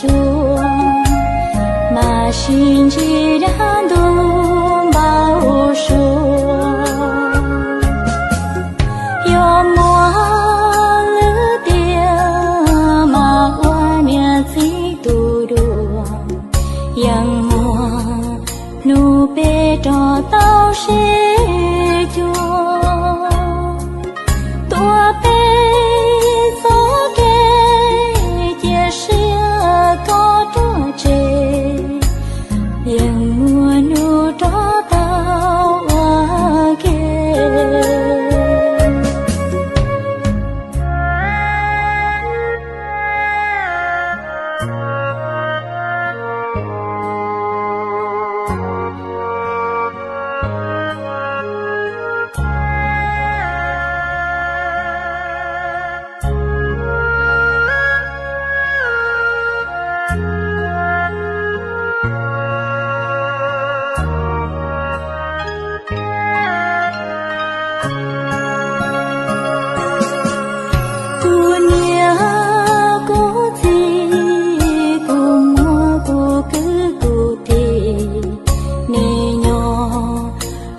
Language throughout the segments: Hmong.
cuag, mas sib ntsib dag ntug npau suav. Yog muaj lwm tiam mas ua niam txiv tu dua, yeej muaj hnub peb rov tau sib cuag. Tuav peb txoj kev cia siab koj ruaj tseg, yeej muaj hnub rov tau ua ke. Kuv niam kuv txiv, kuv muam kuv kwv kuv tij, nej nyob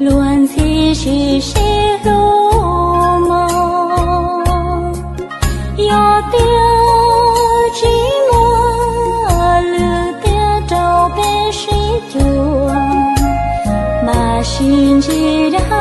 luag ntxhi sib sib hlub mog. Yog tias tsis muaj lwm tiam rau peb sib cuag, mas sib ntsib dag